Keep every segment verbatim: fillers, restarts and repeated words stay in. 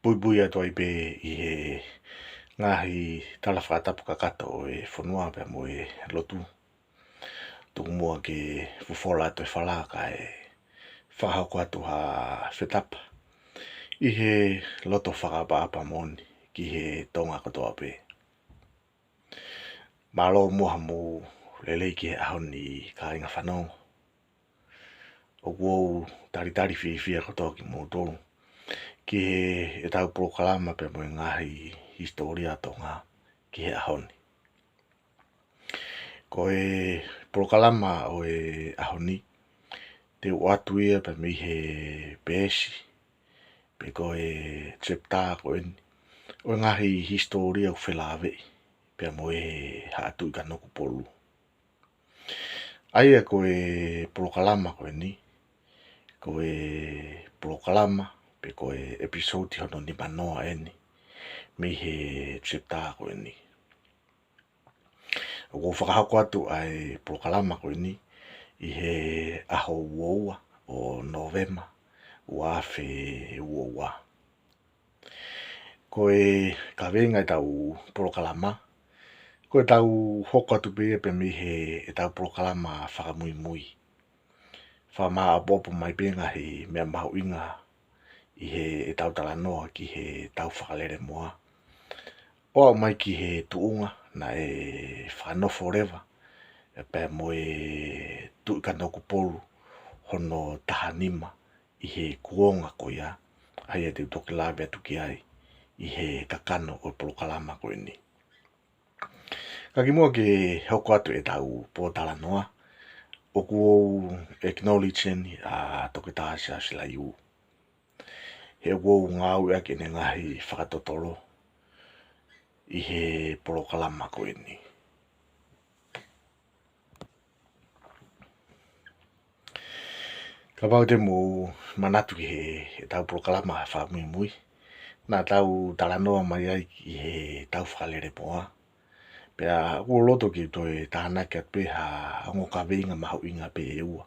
Puipui atu ai pē ʻi he ngaahi tala fakatapu kakato ʻo e fonua pea mo e lotu. Tuku muʻa ke fofola atu e fala kae fakahoko atu ha fetapa ʻi he loto fakaʻapaʻapa moʻoni ki he Tonga kotoa pē. Mālō muʻa hoʻomou lelei ki he ʻaho ni kāinga fanongo. ʻOku ou talitali fiefia kotoa kimoutolu ki he ʻetau polokalama pea mo e ngaahi hisitōlia Tonga ki he ʻaho ni. Ko e polokalama ʻo e ʻaho ni, te u ʻoatu ia pea mei he peesi, pe ko e chapter ko eni, ʻo e ngaahi hisitōlia ʻoku felāveʻi pea mo e Haʻa Tuʻi Kanokupolu. ʻA ia ko e polokalama ko eni, ko e polokalama, pe ko e episode hono nimanoa eni, mei he chapter ko eni. ʻOku ou fakahoko atu ʻa e polokalama ko eni ʻi he ʻaho uaua ʻo Nōvema, ua afe uaua. Ko e kaveinga ʻetau polokalama, ko ʻetau hoko atu pē ia pea mei he ʻetau polokalama fakamuimui. Fakamāʻopoʻopo mai pē ngaahi meʻa mahuʻinga ʻi he ʻetau talanoa ki he tau fakalelemoa. ʻO aʻu mai ki he tuʻunga naʻe fakanofo leva pea mo e Tuʻi Kanokupolu hono taha nima ʻi he kuonga ko ia, ʻa ia te u toki lave atu ki ai ʻi he kakano ʻo e polokalama ko eni. Ka kimuʻa ke hoko atu ʻetau pōtalanoa, ʻoku ou acknowledge eni ʻa Toketā Siaosi Laiu. He ʻoku ou ngāueʻaki ʻene ngaahi fakatotolo ʻi he polokalama ko eni. Kapau te mou manatu ki he, ʻetau polokalama fakamuimui, naʻa tau talanoa mai ai ki he tau fakalelemoa. Pea ʻoku ou loto ke u toe tānaki atu pē ha ongo kaveinga mahuʻinga pē ʻe ua,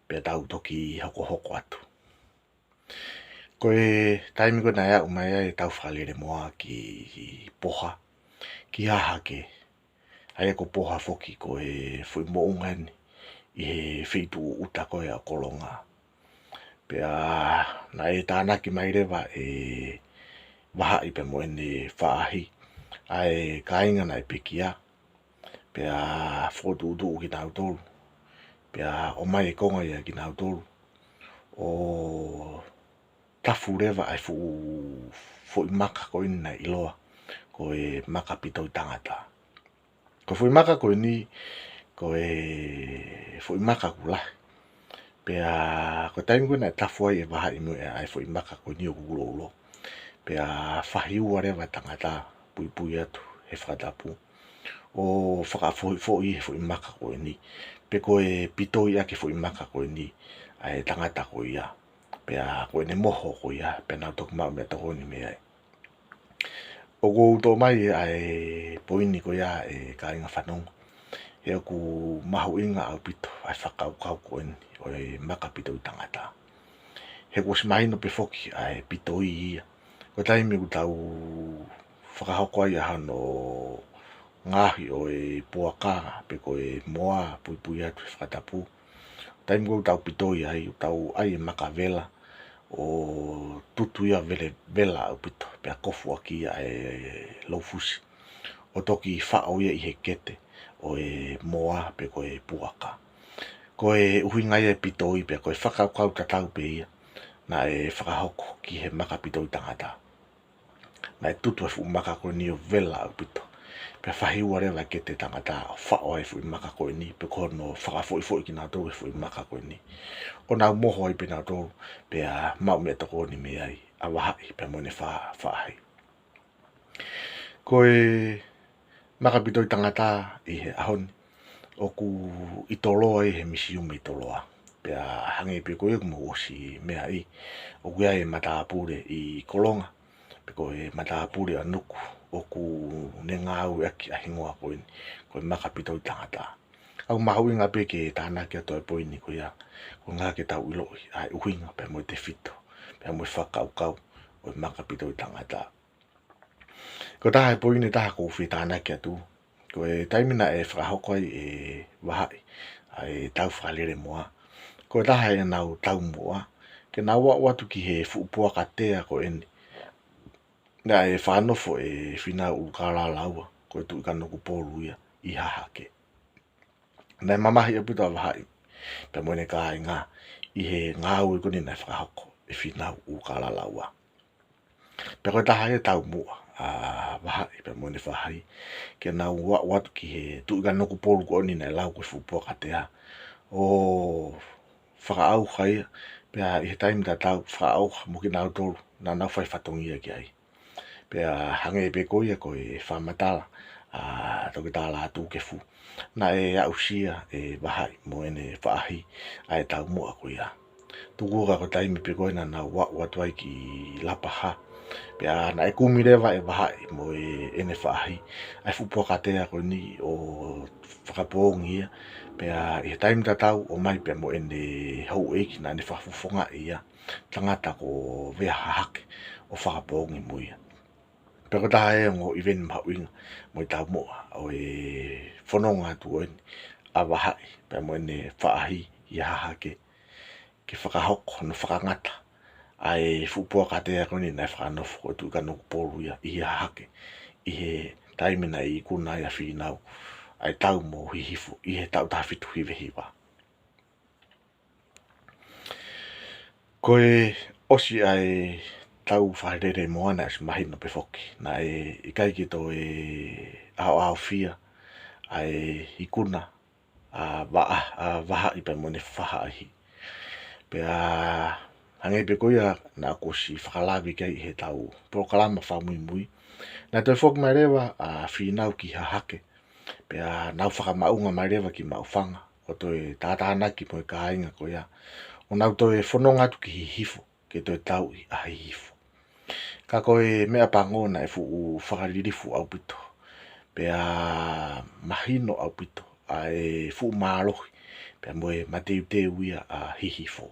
pea tau toki hokohoko atu. Ko e taimi ko ē naʻe aʻu mai ai e tau fakalelemoa ki Poha, ki Hahake, ʻa ia ko Poha foki ko e foʻi moʻunga eni ʻi he feituʻu ʻuta ko ē ʻo Kolonga. Pea naʻe tānaki mai leva ʻe Vahaʻi pea mo ʻene faʻahi ʻa e kāinga naʻe pekia, pea fokotuʻutuʻu kinautolu, pea ʻomai e konga ia kinautolu ʻo tafu leva ʻa e fuʻu foʻi maka ko eni naʻe ʻiloa ko e Maka Pitoitangata. Ko e foʻi maka ko eni, ko e foʻi maka ʻoku lahi. Pea ko e taimi ko ē naʻe tafu ai ʻe Vahaʻi mo ia ʻa e foʻi maka ko eni ʻoku uloulo, pea fahi ua leva tangata puipui atu he fakatapu ʻo fakafoʻifoʻi he foʻi maka ko eni, pe ko e pitoi ʻaki e foʻi maka ko eni ʻa e tangata ko ia. Pea ko ʻene moho ko ia, pea nau toki maʻu meʻatokoni mei ai. ʻOku ou toʻo mai ʻa e poini ko ia ʻe kāinga fanongo, he ʻoku mahuʻinga ʻaupito ʻa e fakakaukau ko eni ʻo e Maka Pitoitangata. He kuo ʻosi mahino pē foki ʻa e pitoi ia. Ko e taimi ʻoku tau fakahoko ai ʻa hono ngaohi ʻo e puaka, pe ko e moa, puipui atu he fakatapu. Taimi ʻoku tau pitoi ai, ʻoku tau ʻai e maka vela, ʻo tutu ia vele, vela ʻaupito, pea kofu ʻaki ia e loufusi, ʻo toki faʻo ia ʻi he kete ʻo e moa pe ko e puaka. Ko e ʻuhinga ia e pitoi, pea ko e fakakaukau tatau pē ia naʻe fakahoko ki he Maka Pitoitangata. Naʻe tutu e fuʻu maka ko eni ʻo vela ʻaupito, pea fahi ua leva e kete tangata ʻo faʻo ai e foʻi maka ko eni, pe ko hono fakafoʻifoʻi kinautolu he foʻi maka ko eni, ʻo nau moho ai pē nautolu, pea maʻu meʻatokoni mei ai ʻa Vahaʻi pea mo ʻene fa-, faʻahi. Ko e Maka Pitoitangata ʻi he ʻaho ni, ʻoku ʻi Toloa ʻi he misiume ʻi Toloa. Pea hangē pē ko ia ʻoku mou ʻosi meaʻi, ʻoku ʻi ai e matāpule ʻi Kolonga, pe ko e matāpule ʻa Nuku, ʻoku ne ngāueʻaki ʻa e hingoa ko eni ko e Maka Pitoitangata. ʻOku mahuʻinga pē ke tānaki atu e poini ko ia, koeʻuhi ke tau ʻiloʻi ʻa e ʻuhinga pea mo e tefito, pea mo e fakakaukau ʻo e maka pito ʻi tangata. Ko e taha e poini ʻe taha ʻoku ou fie tānaki atu, ko e taimi naʻe fakahoko ai ʻe Vahaʻi ʻa e tau fakalele moa, ko e taha ʻenau taumuʻa ke nau aʻu atu ki he fuʻu puaka tea ko eni naʻe fakanofo ʻe Fīnau ʻUlukālala Ua, ko e Tuʻi Kanokupolu ia ʻi Hahake. Naʻe mamahi ʻaupito ʻa Vahaʻi pea mo ʻene kāinga ʻi he ngāue ko eni naʻe fakahoko ʻe Fīnau ʻUlukālala Ua. Pea ko e taha ia e taumuʻa ʻa Vahaʻi pea mo ʻene faʻahi ke nau aʻu atu ki he Tuʻi Kanokupolu ko eni naʻe lau ko e fuʻu puaka tea, ʻo fakaʻauha ia, pea ʻi he taimi tatau fakaʻauha mo kinautolu naʻa nau fai fatongia ki ai. Pea hangē pē ko ia ko e fakamatala ʻa Toketā Lātūkefu, naʻe aʻusia ʻe Vahaʻi mo ʻene faʻahi ʻa e taumuʻa ko ia. Tuku ka ko e taimi pē ko ē naʻa nau aʻu atu ai ki Lapaha, pea naʻe kumi leva ʻe Vahaʻi mo ʻene faʻahi ʻa e fuʻu puaka tea ko eni ʻo fakapoongi ia. Pea ʻi he taimi tatau ʻomai pea mo ʻene houʻeiki naʻa ne fakafofongaʻi ia, tangata ko Vea Hahake, ʻo fakapoongi mo ia. Pea ko e taha ia e ongo ʻiveni mahuʻinga mo e taumuʻa ʻo e fononga atu ko eni ʻa Vahaʻi pea mo ʻene faʻahi ʻi Hahake ke fakahoko hono fakangata ʻa e fuʻu puaka tea ko eni naʻe fakanofo ko e Tuʻi Kanokupolu ia ʻi Hahake ʻi he taimi naʻe ikuna ai ʻa Fīnau ʻa e tau mo Hihifo ʻi he taʻu taha fitu hiva hiva. Ko e ʻosi ʻa e tau fakalele moa naʻe ʻosi mahino pē foki naʻe ʻikai ke toe ʻaoʻaofia ʻa e ikuna ʻa Vaʻa-, ʻa Vahaʻi pea mo ʻene faʻahi. Pea hangē pē ko ia naʻa ku ʻosi fakalave ki ai ʻi he tau polokalama fakamuimui, naʻe toe foki mai leva ʻa Fīnau ki Hahake, pea nau fakamaʻunga mai leva ki Maʻufanga ʻo toe tātānaki mo e kāinga ko ia ʻo nau toe fononga atu ki Hihifo ke toe tauʻi ʻa Hihifo. Ka ko e meʻapango naʻe fuʻu fakalilifu ʻaupito, pea mahino ʻaupito ʻa e fuʻu mālohi pea mo e mateuteu ia ʻa Hihifo.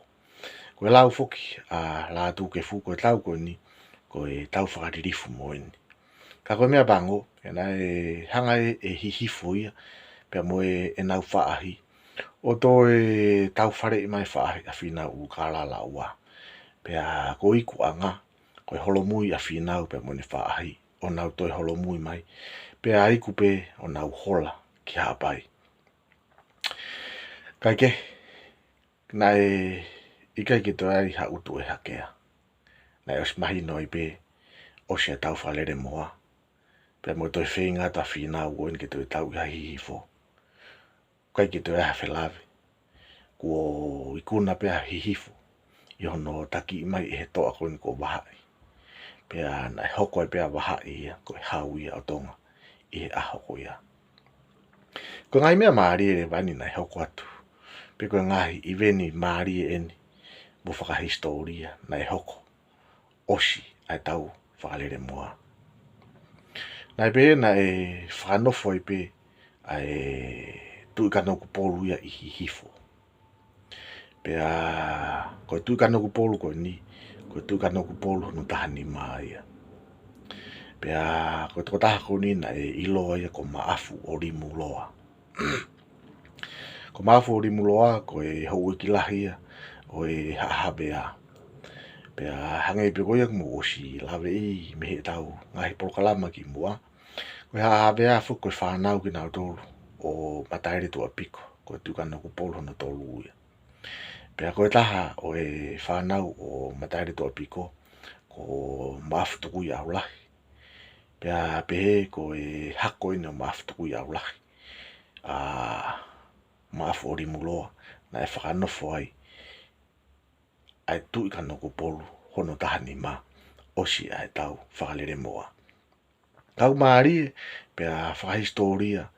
Ko e lau foki ʻa Lātūkefu, ko e tau ko eni ko e tau fakalilifu mo eni. Ka ko e meʻapango, he naʻe hanga ʻe, ʻe Hihifo ia pea mo e, ʻenau faʻahi ʻo toe tau faleʻi mai faʻahi ʻa Fīnau ʻUlukālala Ua. Pea ko e ikuʻanga, ko e holomui ʻa Fīnau pea mo ʻene faʻahi ʻo nau toe holomui mai, pea iku pē ʻo nau hola ki Haʻapai. Kae kehe, naʻe ʻikai ke toe ai ha ʻutu ʻe hakea. Naʻe ʻosi mahino ai pē ʻosi ʻa e tau fakalele moa, pea mo e toe feinga atu ʻa Fīnau ko eni ke toe tauʻi ʻa Hihifo. ʻIkai ke toe ai ha felave. Kuo ikuna pē ʻa Hihifo ʻi hono takiʻi mai ʻe he toʻa ko eni ko Vahaʻi. Pea naʻe hoko ai pē ʻa Vahaʻi ia ko e hau ia ʻo Tonga ʻi he ʻaho ko ia. Ko e ngaahi meʻa mālie leva eni naʻe hoko atu, pe ko e ngaahi ʻiveni mālie eni mo fakahisitōlia naʻe hoko ʻosi ʻa e tau fakalele moa. Naʻe pehē naʻe fakanofo ai pē ʻa e Tuʻi Kanokupolu ia ʻi Hihifo. Pea ko e Tuʻi Kanokupolu ko eni, ko e Tuʻi Kanokupolu hono taha nima ia. Pea ko e tokotaha ko eni naʻe ʻiloa ia ko Maʻafu-ʻo-Limuloa. Ko Maʻafu-ʻo-Limuloa ko e houʻeiki lahi ia ʻo e Haʻa Havea. Pea hangē pē ko ia kuo mou ʻosi laveʻi mei heʻetau ngaahi polokalama kimuʻa, ko e Haʻa Havea foki ko e fānau kinautolu ʻo Mataeletuʻapiko, ko e Tuʻi Kanokupolu hono tolu ia. Pea ko e taha ʻo e fānau ʻo Mataeletuʻapiko ko Maʻafutukuiʻaulahi. Pea pehē ko e hako eni ʻo Maʻafutukuiʻaulahi, ʻa Maʻafu-ʻo-Limuloa, naʻe fakanofo ai ʻa e Tuʻi Kanokupolu hono taha nima ʻosi ʻa e tau fakalele moa. Kau mālie pea fakahisitōlia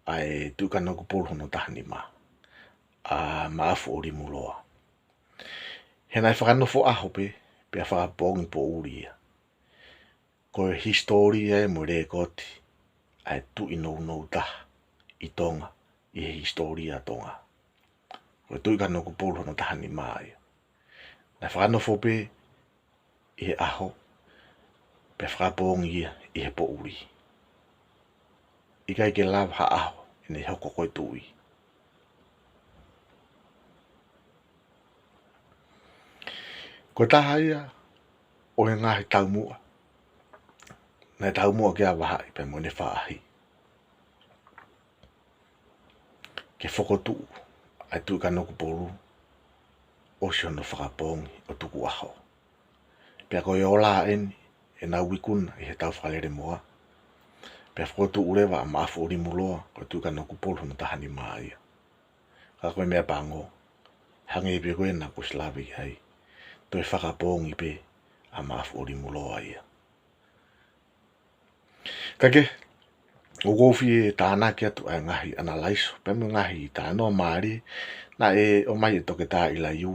ʻa e Tuʻi Kanokupolu hono taha nima, ʻa Maʻafu-ʻo-Limuloa. He naʻe fakanofo ʻaho pē, pea fakapoongi poʻuli ia. Ko e hisitōlia ia mo e lēkooti ʻa e tuʻi nounou taha ʻi Tonga, ʻi he hisitōlia ʻa Tonga. Ko e Tuʻi Kanokupolu hono taha nima ia. Naʻe fakanofo pē ʻi he ʻaho, Pea fakapoongi ia ʻi he poʻuli. ʻIkai ke lava ha ʻaho ʻene hoko ko e tuʻi. Ko e taha ia ʻo e ngaahi taumuʻa naʻe taumuʻa ki ai ʻa Vahaʻi pea mo ʻene faʻahi, ke fokotuʻu ʻa e Tuʻi Kanokupolu ʻosi hono fakapoongi ʻo tukuʻaho. Pea ko e ola ʻeni ʻenau ikuna ʻi he tau fakalelemoa. Pea fokotuʻu leva ʻa Maʻafu ʻo Limuloa ko e Tuʻi Kanokupolu hono taha nima ia. Ka ko e meʻapango, hangē pē ko ē naʻa ku ʻosi lave ki ai, toe fakapoongi pē ʻa Maʻafu ʻo Limuloa ia. Ka ke, ʻoku ou fie tānaki atu ʻa e ngaahi ʻanalaiso pea mo e ngaahi talanoa mālie naʻe ʻomai ʻe Toketā ʻIlaiū,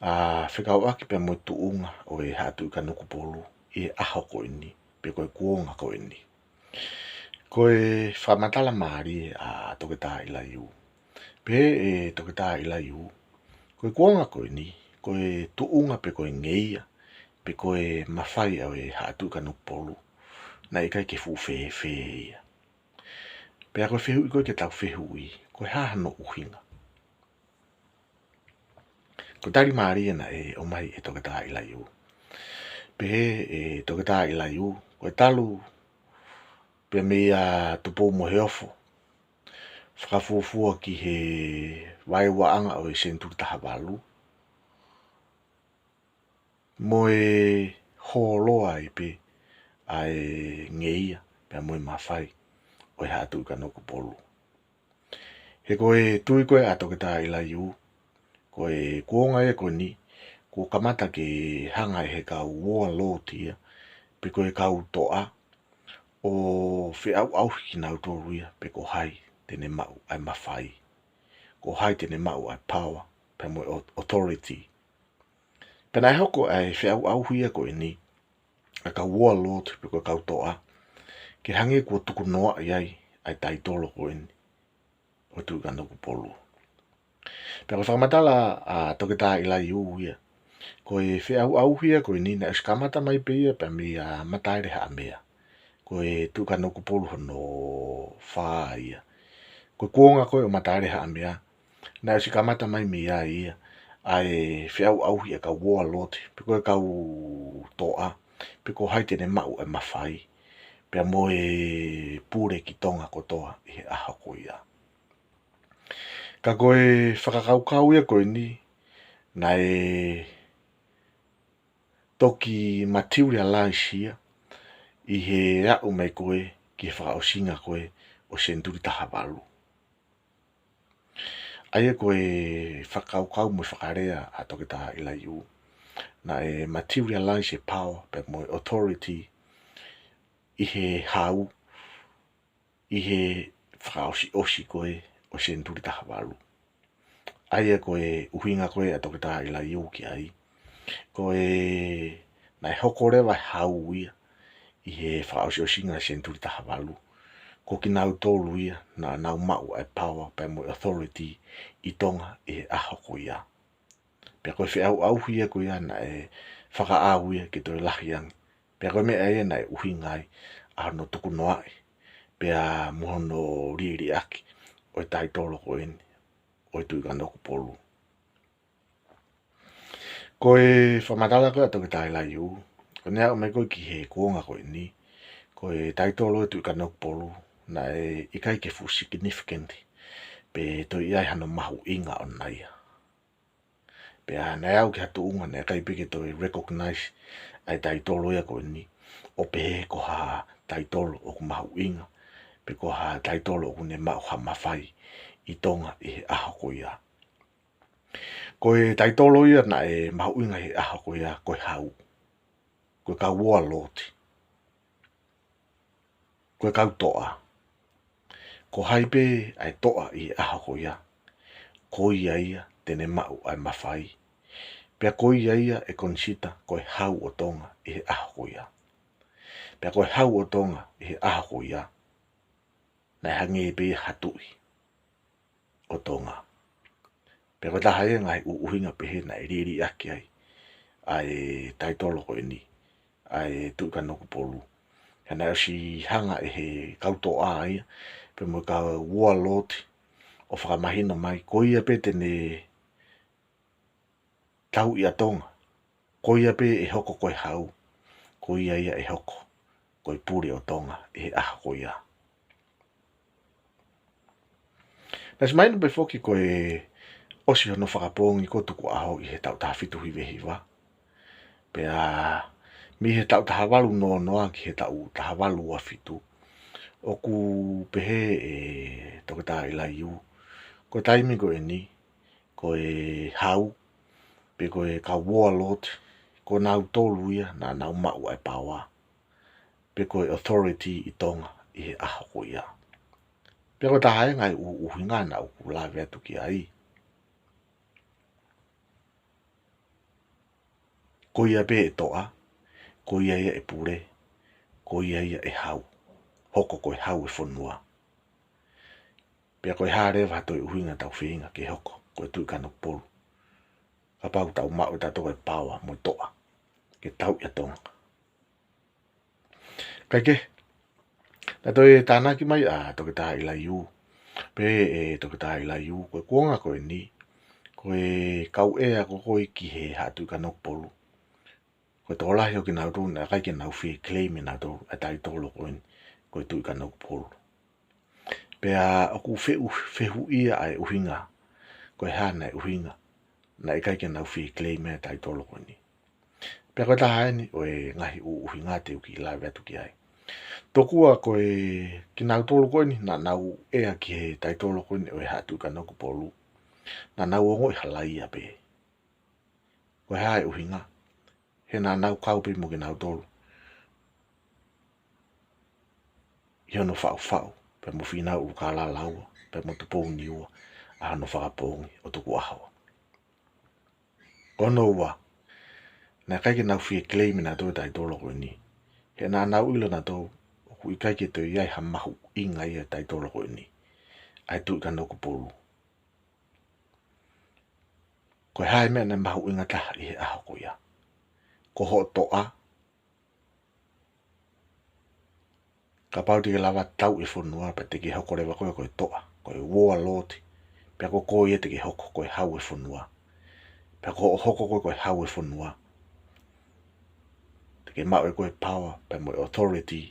ʻa, fekauʻaki pea mo e tuʻunga ʻo e Haʻa Tuʻi Kanokupolu ʻi he ʻaho ko ʻeni, pe ko e kuonga ko ʻeni. Ko e fakamatala mālie ʻa Toketā ʻIlaiū. Pehē ʻe Toketā ʻIlaiū, ko e kuonga ko ʻeni, ko e tuʻunga pe ko e ngeia, pe ko e mafai ʻo e Haʻa Tuʻi Kanokupolu, naʻe ʻikai ke fuʻu fēfē ia. Pea ko e fehuʻi ko ē ke tau fehuʻi, ko e hā hano ʻuhinga? Ko e tali mālie naʻe ʻomai ʻe Toketā ʻIlaiū. Pehē ʻe Toketā ʻIlaiū, ko e talu pē meia Tupoumoheofo, fakafuofua ki he vaeuaʻanga ʻo e senituli taha valu, mo e hōloa ai pē ʻa e ngeia pea mo e mafai ʻo e Haʻa Tuʻi Kanokupolu. He ko e tui ko ē ʻa Toketā ʻIlaiū, ko e kuonga ia ko ʻeni, kuo kamata ke hanga ʻe he kau warlord ia, pe ko e kau toʻa, ʻo feʻauʻauhi kinautolu ia, pe ko hai te ne maʻu ʻa e mafai, ko hai te ne maʻu ʻa e power pea mo e au-, authority. Pea naʻe hoko ʻa e feʻauʻauhi ia ko ʻeni ʻa e kau warlord pe ko e kau toʻa, ke hangē kuo tukunoaʻi ai ʻa e taitolo ko ʻeni ʻo e Tuʻi Kanokupolu. Pea ko e fakamatala ʻa Toketā ʻIlaiū ia, ko e feʻauʻauhi ia ko ʻeni naʻe ʻosi kamata mai pē ia pea meia Mataelehaʻamea, ko e Tuʻi Kanokupolu hono fā ia. Ko e kuonga ko ē ʻo Mataelehaʻamea, naʻe ʻosi kamata mai mei ai ia ʻa e feʻauʻauhi ʻa e kau warlord, pe ko e kau toʻa, pe ko hai te ne maʻu ʻa e mafai pea mo e pule ki Tonga kotoa ʻi he ʻaho ko ia. Ka ko e fakakaukau ia ko ʻeni, naʻe toki materialize ia ʻi he aʻu mai ko ē ki he fakaʻosinga ko ē ʻo e senituli taha valu. ʻA ia ko e fakakaukau mo e fakalea ʻa Toketā ʻIlaiū, naʻe materialize e power pea mo e authority ʻi he hau, ʻi he fakaʻosiʻosi ko ē ʻo e senituli taha valu. ʻA ia ko e ʻuhinga ko ē ʻa Toketā ʻIlaiū ki ai, ko e naʻe hoko leva e hau ia ʻi he fakaʻosiʻosinga e senituli taha valu, ko kinautolu ia naʻa nau maʻu ʻa e power pea mo e authority ʻi Tonga ʻi he ʻaho ko ia. Pea ko e feʻauʻauhi ia ko ia naʻe fakaʻau ia ke toe lahi ange. Pea ko e meʻa ia naʻe ʻuhinga ai ʻa hono tukunoaʻi pea mo hono liʻeliʻaki ʻo e taitolo ko ʻeni ʻo e Tuʻi Kanokupolu. Ko e fakamatala ko ē ʻa Toketā ʻIlaiū, ko ʻene aʻu mai ko ē ki he kuonga ko ʻeni, ko e taitolo ʻo e Tuʻi Kanokupolu naʻe ʻikai ke fuʻu significant, pe toe ʻi ai hano mahuʻinga ʻona ia. Pea naʻe aʻu ki ha tuʻunga naʻe ʻikai pē ke toe recognize ʻa e taitolo ia ko ʻeni, ʻo pehē ko ha taitolo ʻoku mahuʻinga, pe ko ha taitolo ʻoku ne maʻu ha mafai ʻi Tonga ʻi he ʻaho ko ia. Ko e taitolo ia naʻe mahuʻinga he ʻaho ko ia, ko e hau. Ko e kau warlord. Ko e kau toʻa. Ko hai pē ʻa e toʻa ʻi he ʻaho ko ia, ko ia ia te ne maʻu ʻa e mafai. Pea ko ia ia ʻe consider ko e hau ʻo Tonga ʻi he ʻaho ko ia. Pea ko e hau ʻo Tonga ʻi he ʻaho ko ia, naʻe hangē pē ia ha tuʻi ʻo Tonga. Pea ko e taha ia e ngaahi ʻu-, ʻuhinga pehē naʻe liʻeliʻaki ai ʻa e taitolo ko ʻeni, ʻa e Tuʻi Kanokupolu. He naʻe ʻosi hanga ʻe he kau toʻa ia, pea mo e kau warlord, ʻo fakamahino mai, ko ia pē te ne tauʻi ʻa Tonga. Ko ia pē ʻe hoko ko e hau. Ko ia ia ʻe hoko ko e pule ʻo Tonga ʻi he ʻaho ko ia. Naʻe ʻosi mahino pē foki ko e ʻosi hono fakapoongi ko Tukuʻaho ʻi he taʻu taha fitu hiva hiva. Pea mei he taʻu taha valu noa noa ki he taʻu taha valu ua fitu, ʻoku pehē ʻe Toketā ʻIlaiū, ko e taimi ko eni, ko e hau, pe ko e kau warlord, ko nautolu ia naʻa nau maʻu ʻa e power, pe ko e authority ʻi Tonga ʻi he ʻaho ko ia. Pea ko e taha e ngaahi ʻu-, ʻuhinga naʻa ku lave atu ki ai. Ko ia pē ʻe toʻa, ko ia ia ʻe pule, ko ia ia ʻe hau. Hoko ko e hau e fonua. Pea ko e hā leva ha toe ʻuhinga tau feinga ke hoko ko e Tuʻi Kanokupolu, kapau tau maʻu ʻe tautolu e power mo e toʻa ke tauʻi ʻa Tonga? Kae kehe, naʻe toe tānaki mai ʻa Toketā ʻIlaiū, pehē ʻe Toketā ʻIlaiū, ko e kuonga ko eni, ko e kau ʻea ko ē ki he Haʻa Tuʻi Kanokupolu, ko e tokolahi ʻo kinautolu naʻe ʻikai ke nau fie claim ʻe nautolu ʻa e taitolo ko eni ko e Tuʻi Kanokupolu. Pea ʻoku feʻu-, fehuʻia ʻa e ʻuhinga, ko e hā naʻe ʻuhinga naʻe ʻikai ke nau fie claim ʻa e taitolo ko eni. Pea ko e taha eni ʻo e ngaahi ʻu-, ʻuhinga te u kiʻi lave atu ki ai. Tokua ko e kinautolu ko eni naʻa nau ʻea ki he taitolo ko eni ʻo e Haʻa Tuʻi Kanokupolu, naʻa nau ongoʻi halaia pē. Ko e hā e ʻuhinga? He naʻa nau kau pē mo kinautolu ʻi hono faʻufaʻu, pea mo Fīnau ʻUlukālala Ua, pea mo Tupou Niua, ʻa hono fakapoongi ʻo Tukuʻaho. Ko hono ua, naʻe ʻikai ke nau fie claim ʻe nautolu e taitolo ko eni, he naʻa nau ʻilo nautolu ʻoku ʻikai ke toe ʻi ai ha mahuʻinga ia e taitolo ko eni, ʻa e Tuʻi Kanokupolu. Ko e hā e meʻa naʻe mahuʻinga taha ʻi he ʻaho ko ia? Ko hoʻo toʻa, kapau te ke lava tauʻi e fonua, pea te ke hoko leva koe ko e toʻa, ko e warlord, pea ko koe ia te ke hoko ko e hau e fonua. Pea ko hoʻo hoko koe ko e hau e fonua, te ke maʻu ʻe koe e power, pea mo e authority,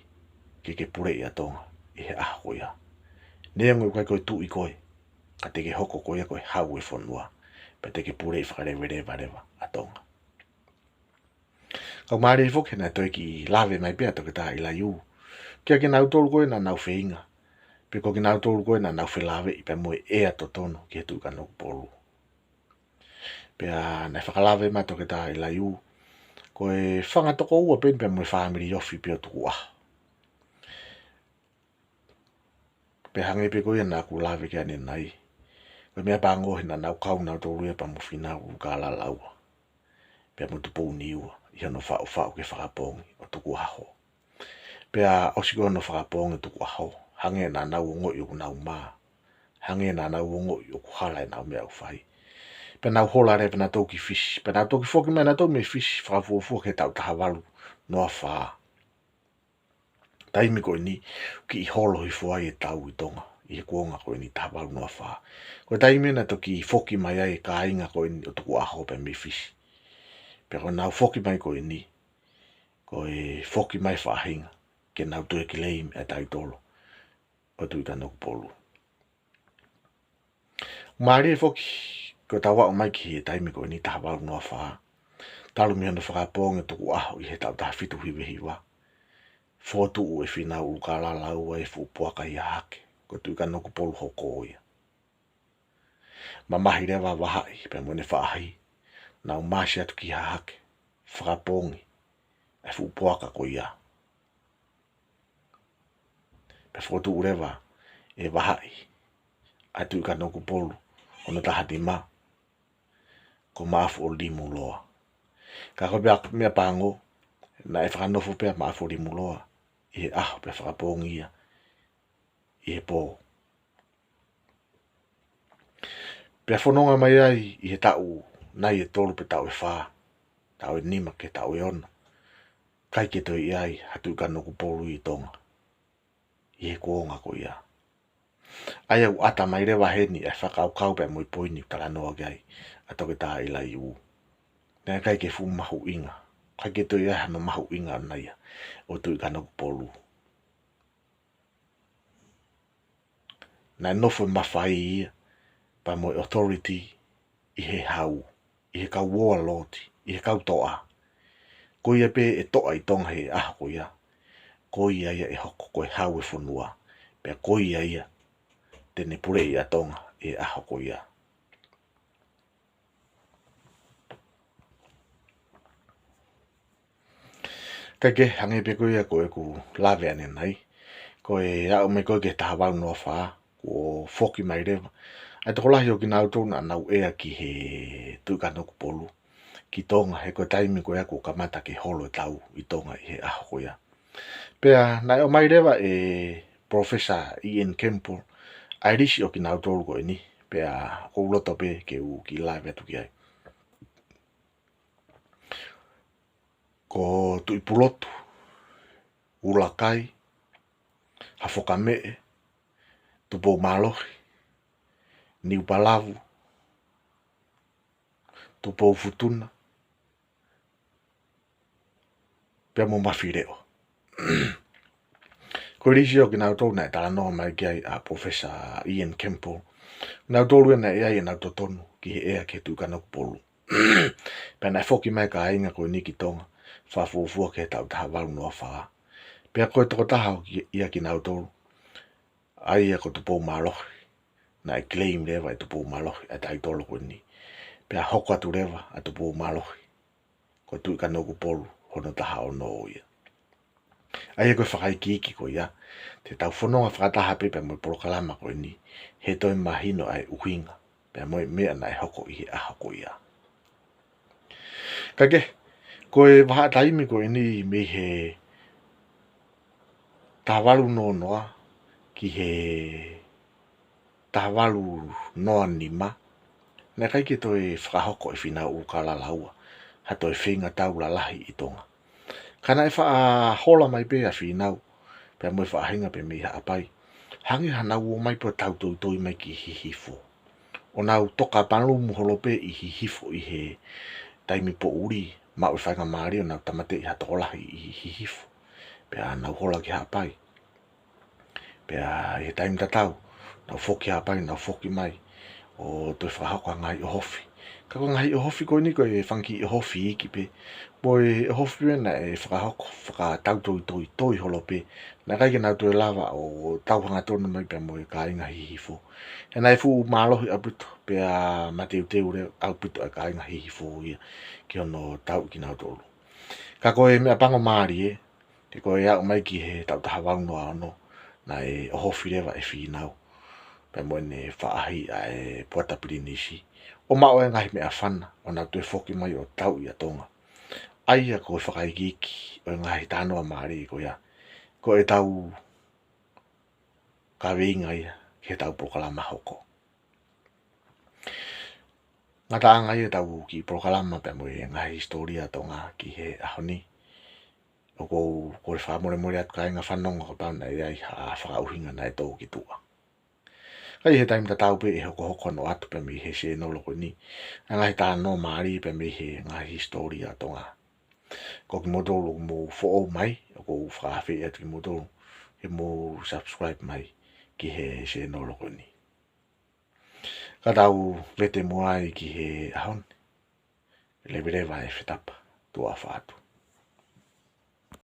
ke ke puleʻi ʻa Tonga ʻi he ʻaho ko ia. Neongo ʻoku ʻikai ko e tuʻi koe, ka te ke hoko koe ia ko e hau e fonua, pea te ke puleʻi fakaleveleva leva ʻa Tonga. Kau mālie foki naʻe toe kiʻi lave mai pē ʻa Toketā ʻIlaiū kia kinautolu ko ē naʻa nau feinga, pe ko kinautolu ko ē naʻa nau felāveʻi pea mo e ʻea totonu ki he Tuʻi Kanokupolu. Pea naʻe fakalave mai ʻa Toketā ʻIlaiū, ko e fanga tokoua pē eni pea mo e fāmili ofi pē ʻo Tukuʻaho. Pea hangē pē ko ia naʻa ku lave ki ai ʻanenai, ko e meʻa pango he naʻa nau kau nautolu ia pea mo Fīnau ʻUlukālala Ua, pea mo Tupou Niua, ʻi hono faʻufaʻu ke fakapoongi ʻo Tukuʻaho. Pea ʻosi ko hono fakapoongi ʻo Tukuʻaho, hangē naʻa nau ongoʻi ʻoku nau mā, hangē naʻa nau ongoʻi ʻoku hala ʻenau meʻa ʻoku fai, pea nau hola leva nautolu ki Fisi, pea nau toki foki mai nautolu mei Fisi fakafuofua ki he taʻu taha valu noa fā. Taimi ko eni, kiʻi holo hifo ai e tau ʻi Tonga, ʻi he kuonga ko eni taha valu noa fā. Ko e taimi naʻe toki foki mai ai e kāinga ko eni ʻo Tukuʻaho pea mei Fisi. Pea ko ʻenau foki mai ko eni, ko e foki mai faʻahinga ke nau toe claim e taitolo ʻo Tuʻi Kanokupolu. Mālie foki, ko ʻetau aʻu mai ki he taimi ko eni taha valu noa fā, talu mei hono fakapoongi ʻo Tukuʻaho ʻi he taʻu taha fitu hiva hiva, fokotuʻu ʻe Fīnau ʻUlukālala Ua e fuʻu puaka ʻi Hahake, ko Tuʻi Kanokupolu hoko ia. Mamahi leva ʻa Vahaʻi pea mo ʻene faʻahi, nau masi atu ki Hahake, fakapoongi ʻa e fuʻu puaka ko ia. Pea fokotuʻu leva ʻe Vahaʻi ʻa Tuʻi Kanokupolu hono taha nima, ko Maʻafuʻolimuloa. Ka ko e meʻa, meʻa pango, naʻe fakanofo pē ʻa Maʻafuʻolimuloa ʻi he ʻaho pea fakapoongi ia ʻi he pō. Pea fononga mai ai ʻi he taʻu nai ʻe tolu pe taʻu ʻe fā, taʻu ʻe nima ki he taʻu ʻe ono, ʻikai ke toe ʻi ai ha Tuʻi Kanokupolu ʻi Tonga ʻi he kuonga ko ia. ʻA ia ʻoku ʻata mai leva heni ʻa e fakakaukau pea mo e poini ʻoku talanoa ki ai ʻa Toketā ʻIlaiū. Naʻe ʻikai ke fuʻu mahuʻinga, ʻikai ke toe ʻi ai hano mahuʻinga ʻona ia ʻo Tuʻi Kanokupolu. Naʻe nofo e mafai ia pea mo e authority ʻi he hau, ʻi he kau warlord, ʻi he kau toʻa. Ko ia pē ʻe toʻa ʻi Tonga he ʻaho ko ia, ko ia ia ʻe hoko ko e hau e fonua, pea ko ia ia te ne puleʻi ʻa Tonga he ʻaho ko ia. Kae kehe, hangē pē ko ia ko ʻeku lave ʻanenai, ko e aʻu mai ko ē ki he taha valu noa fā, kuo foki mai leva ʻa e tokolahi ʻo kinautolu naʻa nau ʻea ki he Tuʻi Kanokupolu ki Tonga, he ko e taimi ko ia kuo kamata ke holo e tau ʻi Tonga ʻi he ʻaho ko ia. Pea naʻe ʻomai leva ʻe Professor Ian Campbell ʻa e lisi ʻo kinautolu ko eni, pea ʻoku ou loto pē ke u kiʻi lave atu ki ai. Ko Tuʻipulotu, Ulakai, Hafokameʻe, Tupoumālohi, Niupalavu, Tupoufutuna, pea mo Mafileʻo. Ko e lisi ʻo kinautolu naʻe talanoa mai ki ai ʻa Professor Ian Campbell, nautolu ia naʻe ʻi ai ʻenau totonu ki he ʻea ki he Tuʻi Kanokupolu. Pea naʻe foki mai e kāinga ko eni ki Tonga, fakafuofua ki he taʻu taha valu noa fā. Pea ko e tokotaha ʻo ki, ia kinautolu, ʻa ia ko Tupoumālohi, naʻe claim leva ʻe Tupoumālohi ʻa e taitolo ko eni. Pea hoko atu leva ʻa Tupoumālohi ko e Tuʻi Kanokupolu hono taha ono ia. ʻA ia ko e fakaikiiki ko ia, te tau fononga fakataha pē pea mo e polokalama ko eni, he toe mahino ʻa e ʻuhinga pea mo e meʻa naʻe hoko ʻi he ʻaho ko ia. Kae kehe, ko e vahaʻa taimi ko eni mei he taha valu noa noa ki he taha valu noa nima, naʻe ʻikai ke toe fakahoko ʻe Fīnau ʻUlukālala Ua ha toe feinga tau lalahi ʻi Tonga. Ka naʻe faʻa hola mai pē ʻa Fīnau pea mo e faʻahinga pē mei Haʻapai, hangē ha nau ō mai pē ʻo tautoitoi mai ki Hihifo, ʻo nau toka malumu holo pē ʻi Hihifo ʻi he taimi poʻuli, maʻu e faingamālie ʻo nau tāmateʻi ha tokolahi ʻi Hihifo, pea nau hola ki Haʻapai. Pea ʻi he taimi tatau, nau foki Haʻapai, nau foki mai ʻo toe fakahoko ha ngaahi ʻohofi. Ka ko e ngaahi ʻohofi ko eni ko e fanga kiʻi ʻohofi iiki pē, mo e ʻohofi pē naʻe fakahoko fakatautoitoitoi holo pē, naʻe ʻikai ke nau toe lava ʻo tau hangatonu mai pea mo e kāinga Hihifo. He naʻe fuʻu mālohi ʻaupito, pea mateuteu leva ʻaupito ʻa e kāinga Hihifo ia ki hono tauʻi kinautolu. Ka ko e meʻapango mālie, he ko e aʻu mai ki he taʻu taha valu noa ono, naʻe ʻohofi leva ʻe Fīnau pea mo ʻene faʻahi ʻa e Puata Pilinisi, ʻo maʻu e ngaahi meʻafana, ʻo nau toe foki mai ʻo tauʻi ʻa Tonga. ʻA ia ko e fakaikiiki ʻo e ngaahi talanoa mālie ko ia, ko ʻetau kaveinga ia ki heʻetau polokalama hoko. Ngataʻanga ia ʻetau kiʻi polokalama pea mo e ngaahi hisitōlia Tonga ki he ʻaho ni. ʻOku ou kole fakamolemole atu kāinga fanongo kapau naʻe ʻi ai ha fakaʻuhinga naʻe tō ki tuʻa. Ka ʻi he taimi tatau pē ʻe hokohoko hono ʻoatu pē mei he sēnolo ko eni ʻa e ngaahi talanoa mālie pē mei he ngaahi hisitōlia Tonga. Ko kimoutolu ʻoku mou foʻou mai, ʻoku ou fakaafeʻi atu kimoutolu ke mou subscribe mai ki he sēnolo ko eni. Ka tau vete muʻa ai ki he ʻaho ni. Leveleva e fetapa, tuʻa ʻofa atu.